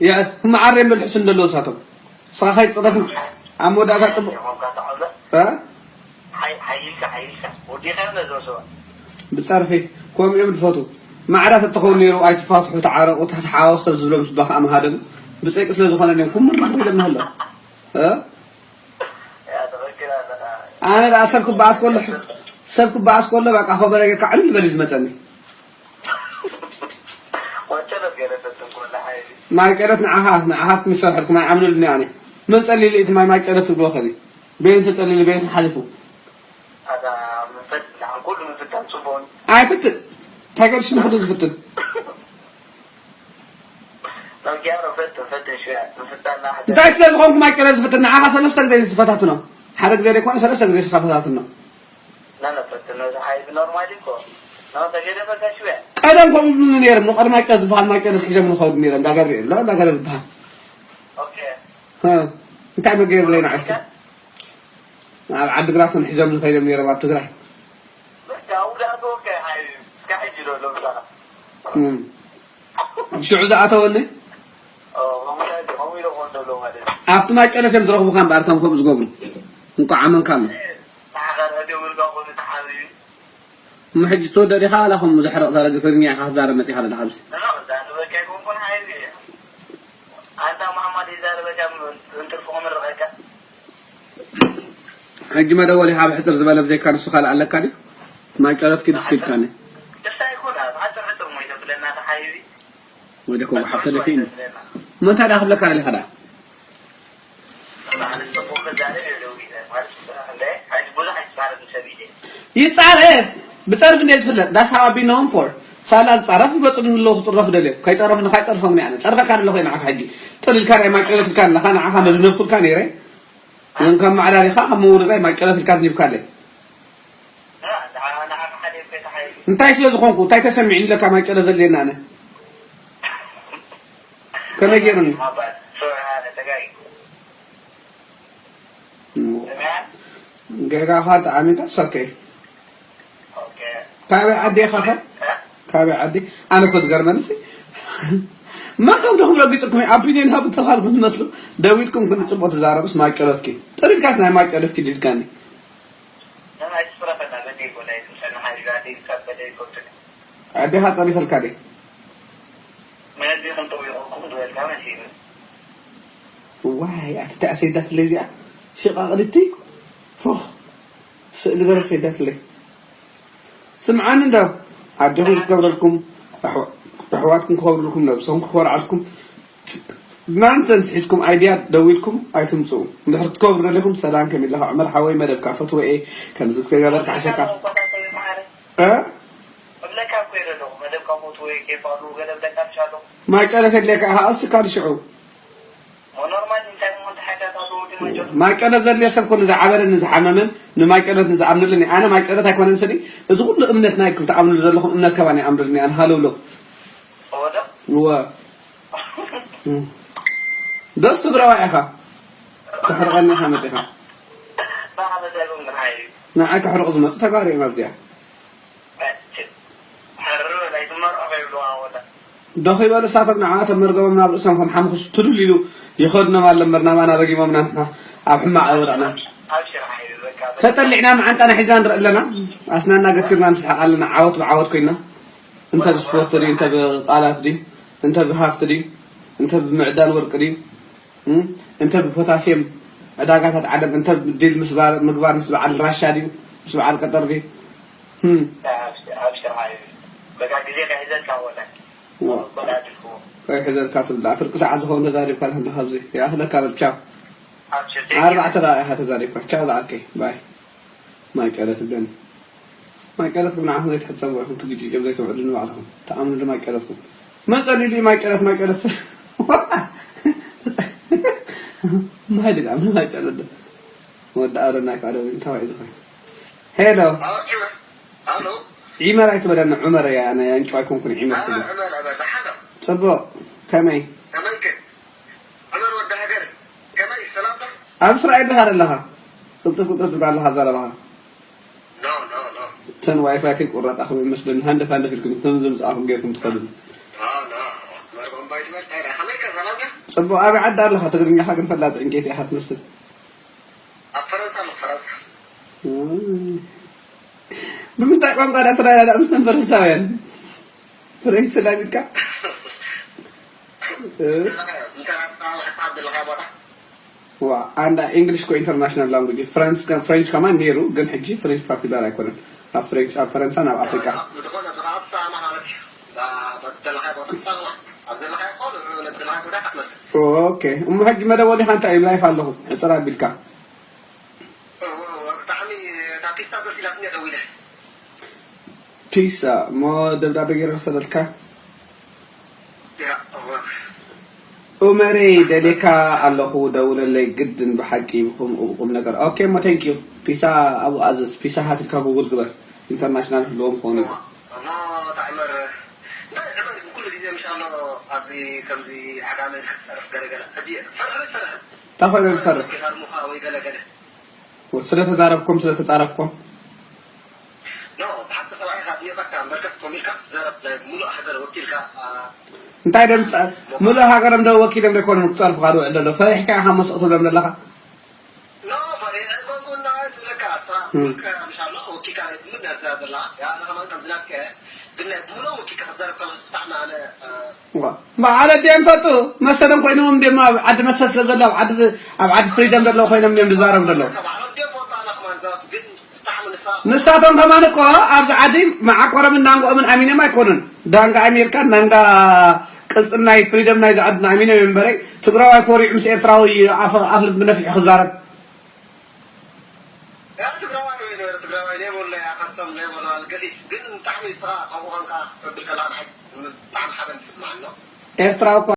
ያ ማዓረ መልሕስ እንደሎ ሳቶም ሳኻይ ጽረፍ ኣብ መወዳእታ ጽቡቕ እ ሓይልካ ሓይልካ ወዲኻ ነዞ ሰው ብጸርፊ ከምኡ እዮም ዝፈቱ። ማዕራት እተኸውን ነይሩ ኣይትፋትሑ ተዓረቑ ተሓዋወስ ዝብሎም ስባ ከዓ መሃደም ብጸቂ ስለ ዝኾነ እዮም ኩምር ኢሎም ንህሎ እ ኣነ ደኣ ሰብ ክበኣስ ከሎ ሰብ ክበኣስ ከሎ በቃ ከበረ ጌርካ ዕልል በል እዩ ዝመጸኒ። ማይ ቀደት ንዓኻ ንዓኻ ትምሰርሐልኩም ኣይኣምነሉኒ ኣነ። መን ጸሊሉ እቲ ማይ ማይ ቀደት ትብሎ ከኒ በየን ተጸሊሉ በየን ሓሊፉ ኣይፍትን። እንታይ ገድሽ ንክሉ ዝፍትን እንታይ ስለ ዝኾንኩ ማይ ቀደት ዝፍትን ንዓኻ ሰለስተ ግዜ ዝፈታትኖ ሓደ ግዜ ዘይኮነ ሰለስተ ግዜ ስኻ ፈታትኖ ቀደም ከምኡ ይብሉኒ ነይሮም። ንቐድሚ ማይቀር ዝበሃል ማይቀር ሒዞም ንኸዱ ነይሮም። እንዳ ገብርኤል፣ እንዳ ገረ ዝበሃል። እ፣ እንታይ መገየርለይ ንዓሽቲ? ኣብ ዓዲ ግራቶም ሒዞም ንኸይዶም ነይሮም ኣብ ትግራይ። እም። ሽዑ ዝኣተወኒ ኣብቲ ማይቀለት እዮም ዝረኽቡኻ እምበኣር እቶም ከምኡ ዝገብሩ። እንኳዕ ኣመንካሎም። እሞ ሕጂ ትወደእ ዲኻ ዋላ ከምኡ ዘሕርቕ ተረግ ትግርኛ ኢኻ ክትዛረብ መጺኻ ዘለኻ ኣብዚ? ሕጂ መደወል ኢኻ ብሕጽር ዝበለ ብዘይካ ንሱ ካልእ ኣለካ ድዩ? ማይ ቀረት ኪድ እስኪ ኢልካኒ። ወይ ደኮ ሓፍ ተደፊእኒ። እሞ እንታይ ደኣ ክብለካ ደሊኻ ደኣ? ይጻረፍ ብጸርፊ እንደ ዝፍለጥ that's how I've been known for ሳላ ዝጻረፍ ይመጹ ኣለዉ ክጽረፉ ደልዮም ከይጸረፉ ንካይጸርፎም እኔ ኣነ ጸርፈካ ኣለኹ ንዓኻ ሕጂ ጥልልካ ናይ ማይቀለትልካ ኣለኻ ንዓኻ መዝነብኩልካ ነይረ ግን ካብ ማዕላሊኻ ካብ ምውርዛይ ማይቀለትልካ ዝኒብካ ኣለይ እንታይ ስለ ዝኾንኩ እንታይ ተሰሚዕኒ ለካ ማይቀለ ዘድልየና ኣነ ከመይ ገይሩኒ ገጋኻ ተኣሚንካ ሶኬ ካበይ ዓዲ ኢኻ ኸ ካበይ ዓዲ ኣነ እኮ ዝገርመንሲ መን ከም ደኹም ረጊጽኩም ኣቢኔን ሃብ ተባልኩም ትመስሉ ደዊልኩም ግን ጽቡቅ ትዛረብስ ማይቀለትኪ ጥሪልካስ ናይ ማይቀለትኪ ዲልካኒ ኣዴኻ ጸሪፈልካ ድየ ዋይ ኣቲ ተኣ ሰይዳትለይ እዚኣ ሽቓቕድቲ ፎኽ ስእሊ ገረ ሰይዳትለይ ስምዓኒ እንዶ ኣዴኹም ክትከብረልኩም ኣሕዋትኩም ክኸብሩልኩም ነብሶም ክኮርዓልኩም ናንሰንስ ሒዝኩም ኣይድያ ደዊልኩም ኣይትምፅኡ እንድሕር ክትከብሩ ደሊኹም ሰላም ከሚለኻ ዑመር ሓወይ መደብካ ፈትወ እየ ከምዚ ክገበርካ ዓሸካ እብለካ እኮ እየ ዘለኹ መደብካ ፎቶ ወይ ኬፍ ኣለዉ ገለ እብለካ ትሻለኹ ማይ ቀለት የድልየካ ኢኻ እስካ ንሽዑ ማይ ቀለት ዘድልዮ ሰብ ኮነ ዝዓበረን ዝሓመመን ንማይ ቀለት ንዝኣምነሉን ኣነ ማይ ቀለት ኣይኮነን ስኒ እዚ ኩሉ እምነት ናይ ኢልኩም ትኣምንሉ ዘለኹም እምነት ከማን ይኣምነሉኒ ኣነ ሃለውለው እወ ደስ ትግራዋይ ኢኻ ተሕርቐኒ ኢኻ መፂኻ ንዓይ ከሕርቑ ዝመፁ ተጋሩ እዮም ኣብዚኣ ዶ ከይበሉ እሳቶም ንዓኣቶም መርገቦም ናብ ርእሶም ከም ሓምኩስ ትሉል ኢሉ ይኸድኖም ኣሎ እምበር ናባና ረጊሞምና ንሕና ኣብ ሕማቕ ኣይወደቕናን ተጠሊዕና መዓንጣና ሒዝና ንርኢ ኣለና ኣስናና ገትርና ንስሕቕ ኣለና ዓወት ብዓወት ኮይና እንተ ብስፖርት ድዩ እንተ ብቃላት ድዩ እንተ ብሃፍቲ ድዩ እንተ ብምዕዳን ወርቂ ድዩ እንተ ብፖታሲየም ዕዳጋታት ዓለም እንተ ዲል ምስ ምግባር ምስ በዓል ራሻ ድዩ ምስ በዓል ቀጠር ድዩ ቆይ ሕዘልካ ትብላ ፍርቂ ሰዓት ዝኸውን ተዛሪብካ ኣለካ ኣብዚ ይኣኽለካ በል ቻው ኣርባዕተ ደቂቃ ኢኻ ተዛሪብካ ቻው ዝኣከይ ባይ ማይ ቀለ ትብለኒ ማይ ቀለት ግን ንዓኹም ዘይትሕጸቡ ኢኹም ትግጭጭ ዘይትውዕሉ ንባዕልኹም ተኣምኑ ማይ ቀለትኩም መን ጸሊሉ እዩ ማይ ቀለት ማይ ቀለት ማይ ድጋም ማይ ቀለት ወዲ ኣረና ካለ እንታይ ዝኾነ ሄሎ ዒመር ኣይትበለኒ ዑመር እያ ኣነ ኣንጭዋ ኣይኮንኩን ዒመር ትብል ጽቡቕ ከመይ ኣብ እስራኤል ዲኻ ዘለኻ ቅልጥፍ ቅልጥፍ ዝብላ ኣለኻ ዘረባኻ እተን ዋይፋይ ከይቁረጣ ከም ይመስለኒ ሃንደፍ ሃንደፍ ኢልኩም እቶም ዘምፅኣኹም ጌርኩም ትኸዱ ጽቡቕ፣ ኣበይ ዓዲ ኣለኻ? ትግርኛኻ ግን ፈላጽ ዕንቄት ኢኻ ትመስል። ኣብ ፈረንሳ ኣለኹ፣ ፈረንሳ። እም። ብምንታይ ቋንቋ ዳ ትረዳዳእ ምስቶም ፈረንሳውያን? ፍሬንች ተላሚድካ? እ? እንተ ናትካ ሕሳብ ዘለኻ ቦታ። ዋ፣ ኣንዳ ኢንግሊሽ እኮ ኢንተርናሽናል ላንጉጅ እዩ። ፍራንስ ከ-፣ ፍሬንች ከማን ነይሩ፣ ግን ሕጂ ፍሬንች ፓፑላር ኣይኮነን። ኣብ ፍሬንች፣ ኣብ ፈረንሳን ኣብ ኣፍሪቃ። ዝኾነ ብዛዕባ ትሰማማዕ ማለት እዩ። እዛ፣ በዚ ዘለኻዮ ቦታ ትሰማማዕ። ኣብ ዘለኻዮ እኮ፣ ዘለኻዮ ቦታ ኢኻ ትመስል። ኦኬ። እሞ ሕጂ መደወሊኻ እንታይ እዩ? ላይፍ ኣለኹ። ሕጽር ኣቢልካ። እዎ፣ እዎ፣ ብጣዕሚ እታ ፒስታ ደስ ኢላትኒ እየ ደዊለ። ፒሳ፣ እሞ ደብዳቤ ገይረ ክሰደልካ? ያ፣ እዎ። ኡመረይ፣ ደልየካ ኣለኹ፣ ደውለለይ ግድን ብሓቂ ብኹም ቁም ነገር። ኦኬ፣ እሞ ቴንክ ዩ። ፒሳ ኣብኡ ኣዘዝ፣ ፒሳ ሃት ኢልካ ጉግል ግበር። ኢንተርናሽናል ህልዎም ክኾኑ። እሞ፣ እሞ፣ ታዕመር፣ እንታይ ዕመር፣ ኩሉ ግዜ፣ ምሻሎ፣ ኣብዚ ከምዚ ዓጋመ ኢልካ ትሰርሕ ገለ ገለ። ሕጂ ትሰርሕ ዶ ትሰርሕ? እንታይ ኮይነ ዝሰርሕ? ወኪልካ ድሙኻ ወይ ገለ ገለ። ስለተዛረብኩም፣ ስለተጻረፍኩም? ኖ፣ ብሓቂ ሰብኣይኻ ድኒቐካ እምበር ከስ ኮሚልካ ክትዛረብ ናይ ሙሉእ ሃገር ወኪልካ፣ ኣ፣ እንታይ ደም ጸ-፣ ሞባይል ሙሉእ ሃገሮም ዶ ወኪሎም ዶ ይኮኑ ክጸርፉኻ ዝውዕል ዘሎ? ፈሪሕካ ኢኻ መስቕ ትብሎም ዘለኻ? ኖ፣ ፈሪሐ ኣይኮንኩን፣ ንዓይ ዝብለካ፣ ንስኻ እም። ውልቀ ምሻሎ ወኪልካ ናይ ብሙሉእ ናይ ትዛረብ ዘለኻ። ያ፣ ኣነ ከማን ከምዚ ናትከ፣ ግን ናይ ብሙሉእ ወኪልካ ክትዛረብ ከለኻ ብጣዕሚ ኣነ፣ እ፣ ዋ፣ በዓል ኣዲኦም ፈጡ መሰሎም ኮይኖም እንዲም ኣብ ዓዲ መሰል ስለ ዘሎ ኣብ ዓዲ፣ ኣብ ዓዲ ፍሪደም ዘለዉ ኮይኖም እንዲም ዝዛረቡ ዘለዉ። ንሳቶም ከማን እኮ ኣብዚ ዓዲ መዓኮሮምን ናንጎኦምን ኣሚኖም ኣይኮኑን። ዳንጋ ኣሜሪካን ዳንጋ ቅልጽም ናይ ፍሪደም ናይዚ ዓድና ኣሚኖም እዮም እምበረይ፣ ትግራዋይ ኮሪዑ ምስ ኤርትራዊ ኣፍ፣ ኣፍ ልቢ ነፊሑ ክዛረብ። ያ ትግራዋይ ወይ ትግራዋይ ሌቦል ናይ ኣኸሶም ሌቦል ማለት ገፊፍ ግን ብጣዕሚ ንስኻ ከምኡ ኾንካ ክትብል ከለኻ ብጣዕሚ ሓበን ትስምዓኒ። ኤርትራዊ እኳ